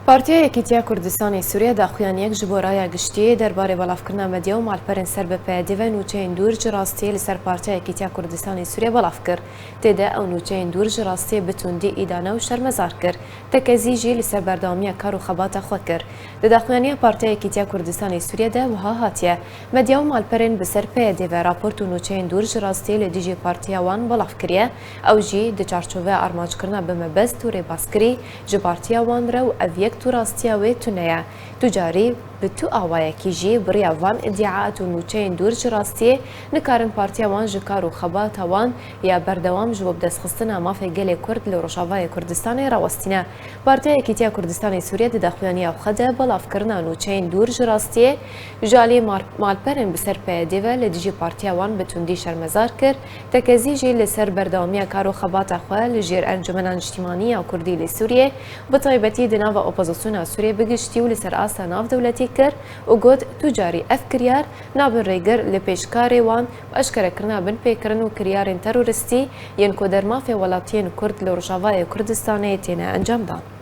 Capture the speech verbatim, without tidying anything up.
Partiya Yekîtiya Kurdistanê Sûriye daxuyaniyek ji bo raya giştî derbarê belavkirina medya û malperên ser bi P Y D ve nûçeyên dûr ji rastiyê li ser Partiya Yekîtiya Kurdistanê Sûriye belav kir. Tê de ew nûçeyên dûr ji rastiyê bi tundî îdane û şermezar kir. Tekezî jî li ser berdewamiya kar û xebata xwe kir. Di daxuyaniya Partiya Yekîtiya Kurdistanê Sûriye de wiha hatiye, medya û malperên bi ser P Y D ve raport û nûçeyên dûr ji rastiyê li dijî partiya wan belav kiriye. Ew jî di çarçoveya armanckirina bi mebest û rêbaskirî ji partiya wan re û ev yek tu rastiya wê tune ye. Tu carî bi tu awayekî jî bi riya van îdiaat û nûçeyên dûr ji rastiyê nikarin partiya wan ji kar û xebata wan ya berdewam ji bo bidestxistina mafê gelê Kurd li Rojavayê Kurdistanê rawestîne. Partiya Yekîtiya Kurdistanê Sûriye di daxuyaniya xwe de belavkirina nûçeyên dûr ji rastiyê ji alî mar-, malperên bi ser P Y D ve li dijî partiya wan bi tundî şermezar kir. Tekezî jî li ser berdewamiya kar û xebata xwe li jêr encûmena niştîmanî ya Kurdî li Sûriyê, bi taybetî di nava opozisyona Sûriyê bi giştî û li ser asta navdewletî kir û got, tu carî ev kiryar nabin rêgir li pêşkarê wan bi eşkerekirina binpêkirin û kiryarên terorîstî yên ku der mafê welatiyên Kurd li Rojavayê Kurdistanê têne encamdan.